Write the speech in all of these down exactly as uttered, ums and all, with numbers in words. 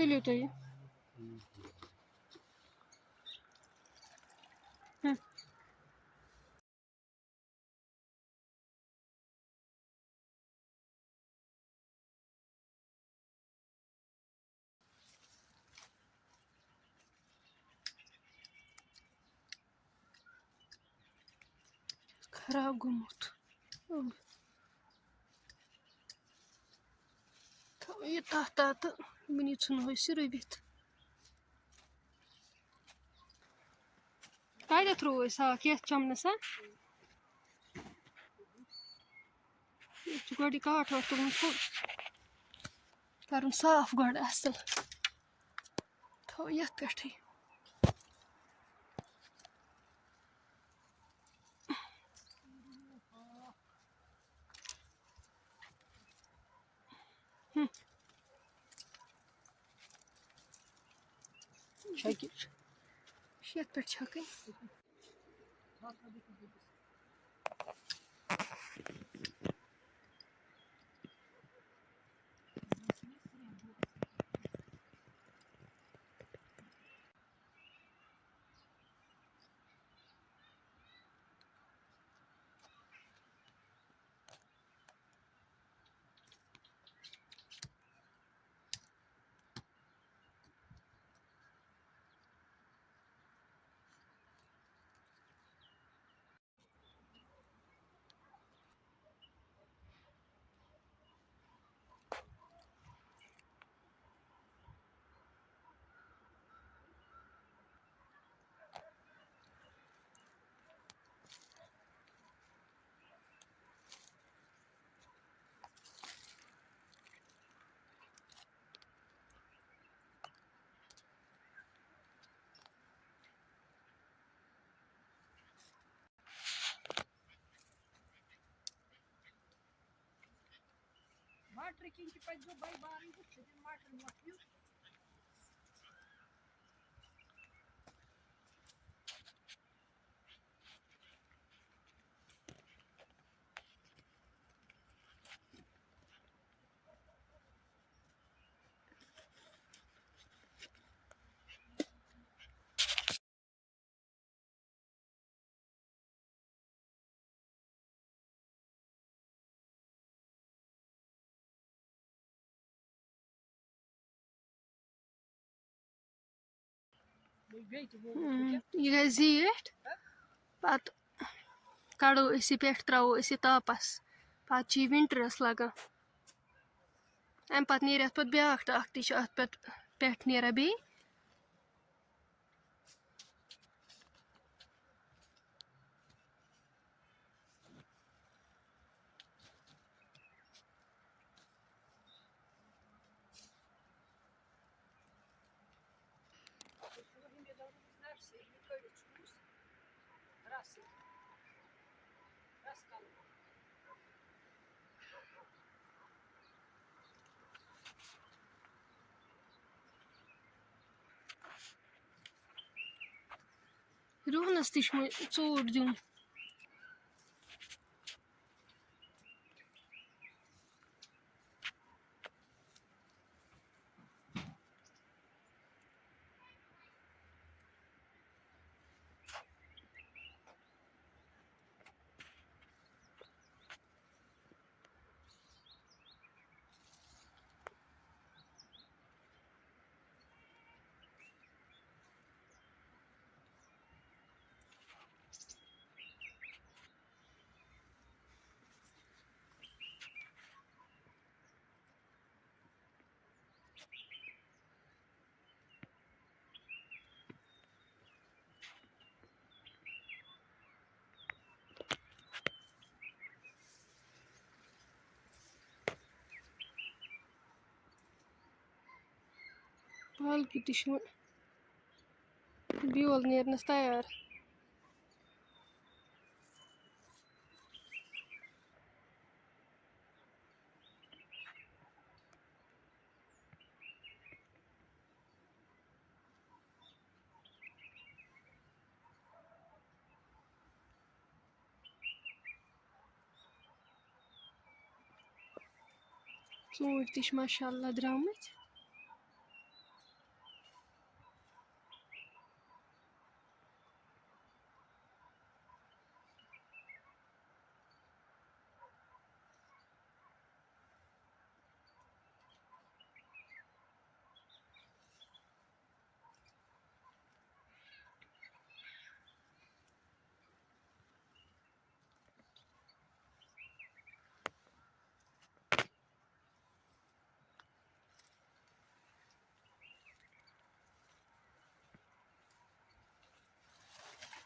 تُلِو تُہۍ یہِ۔ ہہ۔ خراب گوٚمُت۔ تھاوو یہِ تَتھ تَتھ تہٕ وٕنی ژھٕنو أسۍ یہِ رُوِتھ۔ کَتٮ۪تھ ترٛوو اَسہِ ہاکھ؟ یَتھ چَمنَس ہا؟ ییٚتہِ چھُ گۄڈٕ یہِ کاٹھ واٹھ تُلُن تھوٚد، کَرُن صاف گۄڈٕ اَصٕل، تھاوو یَتھ پٮ۪ٹھٕے۔ ہم۔ چھَکہِ۔ چھِ یَتھ پٮ۪ٹھ چھَکٕنۍ۔ مٹر کِنۍ چھِ پَتہٕ گوٚو بَے بارٕنۍ تہٕ چھٔتِن مٹر مۄکھ یُتھ۔ ہم، یہِ گژھِ زیٖٹھ، پَتہٕ کَڑو أسۍ یہِ پٮ۪ٹھ، ترٛاوو أسۍ یہِ تاپَس، پَتہٕ چھِ یہِ وِنٹرَس لَگان۔ اَمہِ پَتہٕ نیرِ اَتھ پَتہٕ بیٛاکھ ٹاکھ تہِ چھِ اَتھ پٮ۪ٹھ، پٮ۪ٹھ نیران بیٚیہِ۔ رُہنَس تہِ چھُ وۄنۍ ژوٗر دیُن۔ پالکہِ تہِ چھُ وۄنۍ بیول نیرنَس تیار۔ ژوٗنٛٹھۍ تہِ چھِ ماشاء اللہ درٛامٕتۍ۔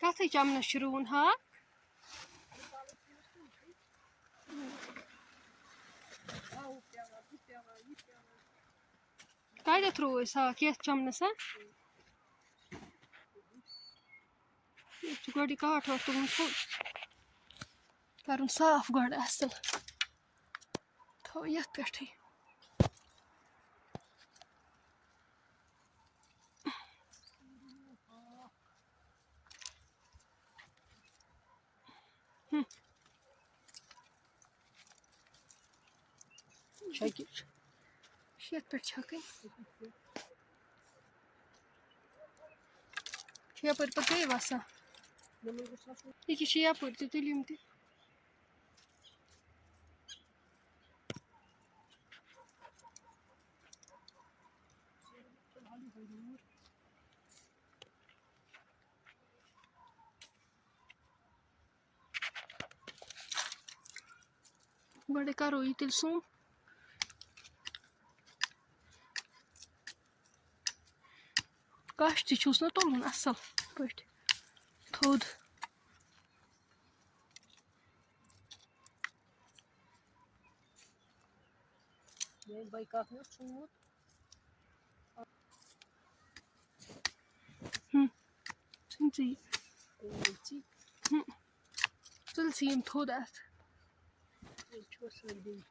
اَتھٕے چَمنَس چھُ رُوُن ہاکھ۔ کَتٮ۪تھ رُوو أسۍ ہاکھ؟ یَتھ چَمنَس، ہا؟ یَتھ چھُ گۄڈٕ یہِ کاٹھ واٹھ تُلُن سیوٚد۔ کَرُن صاف گۄڈٕ اَصٕل۔ تھاوو یَتھ پٮ۪ٹھٕے۔ ہُم۔ چھَکہِ۔ چھِ یَتھ پٮ۪ٹھ چھَکٕنۍ۔ چھِ یَپٲرۍ پَتہٕ بیٚیہِ وَسان۔ یہِ کیٛاہ چھِ یَپٲرۍ تہِ تُلِم تہِ۔ گۄڈَے کَرو یہِ تیٚلہِ سُم۔ کَش تہِ چھُس نہ تُلُن اَصٕل پٲٹھۍ تھوٚد۔ میٛانہِ بایہِ کَتھ مےٚ اوس ژھُنمُت۔ ہُم، ژھٕن ژٕ یہِ۔ ہُم، تُل ژٕ یِم تھوٚد اَتھ۔ یہِ چھُ سٲرۍ دِنۍ۔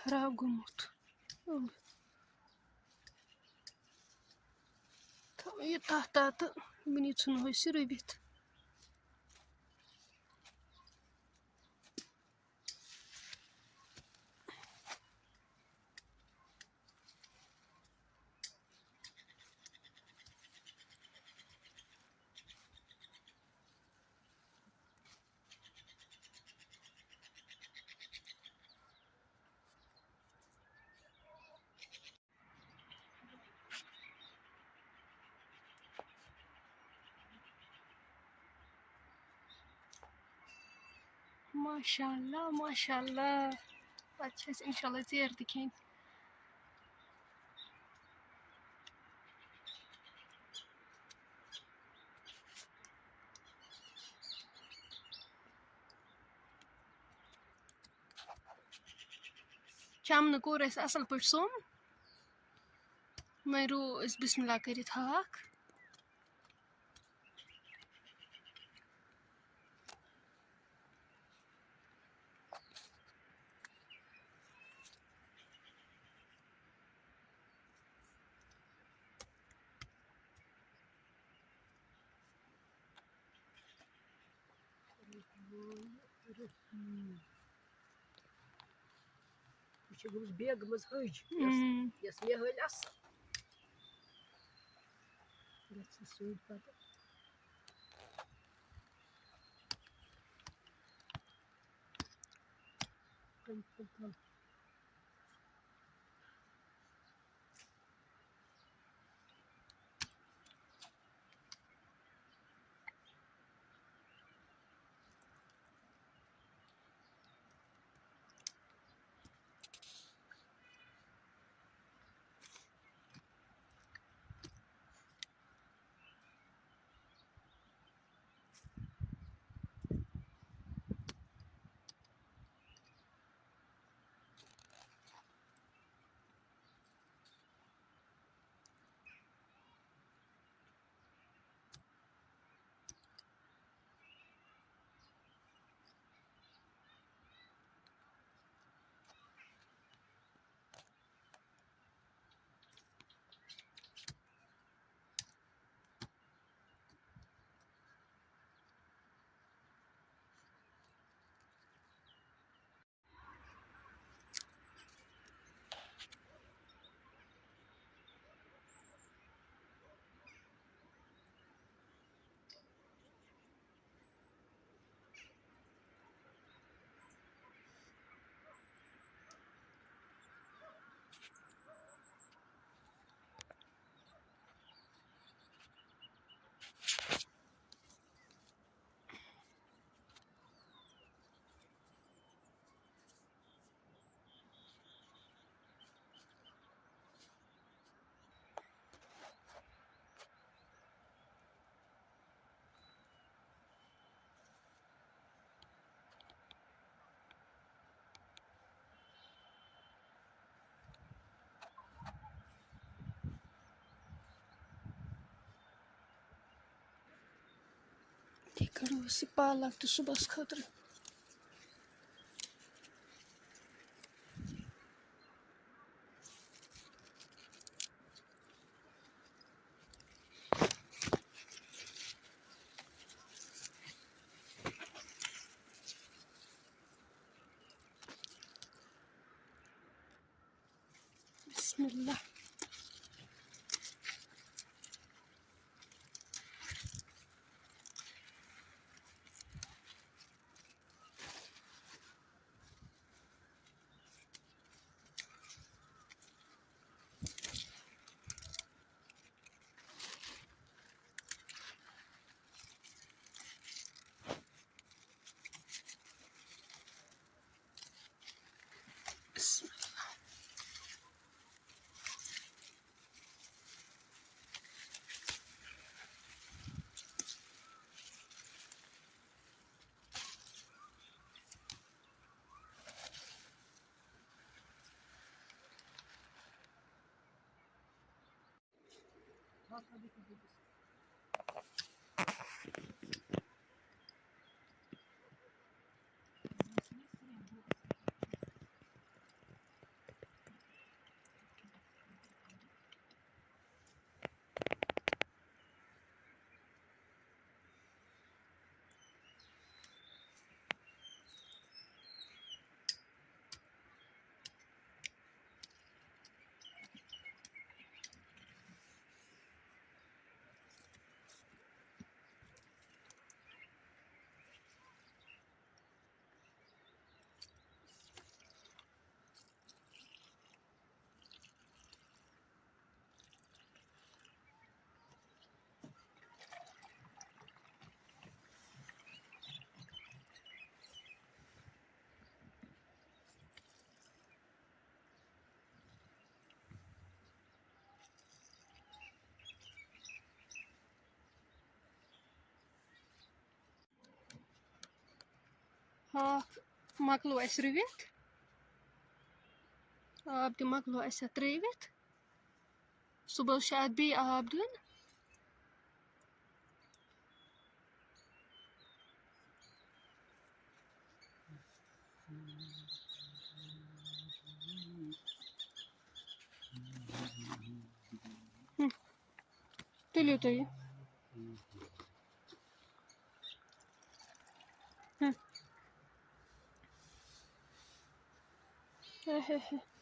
خراب گوٚمُت۔ تھاوو یہِ تَتھ تَتھ تہٕ وٕنی ژھٕنو أسۍ یہِ رُوِتھ۔ ماشاء اللہ، ماشاء اللہ۔ پَتہٕ چھِ اَسہِ اِنشاء اللہ ژیرٕ تہِ کھیٚنۍ۔ چَمنہٕ کوٚر اَسہِ اَصٕل پٲٹھۍ سوٚم۔ وۄنۍ رُوو أسۍ بِسمِ اللہ کٔرِتھ ہاکھ۔ یہِ چھِ گٔمٕژ بیگہٕ منٛز ۂج، یۄس، اۭں۔ یۄس مےٚ ہٲلۍ اَصٕل۔ گژھِ سۭتۍ پَتہٕ۔ روٗسی پالک تہِ صُبحس خٲطرٕ۔ بسم اللہ۔ بسم اللہ۔ ہاکھ مۄکلو اَسہِ رُوِتھ، آب تہِ مۄکلو اَسہِ اَتھ ترٛٲوِتھ۔ صُبحَس چھُ اَتھ بیٚیہِ آب دیُن۔ ہم۔ تُلِو تُہۍ یہِ۔ ہم۔ ہے ہے ہے۔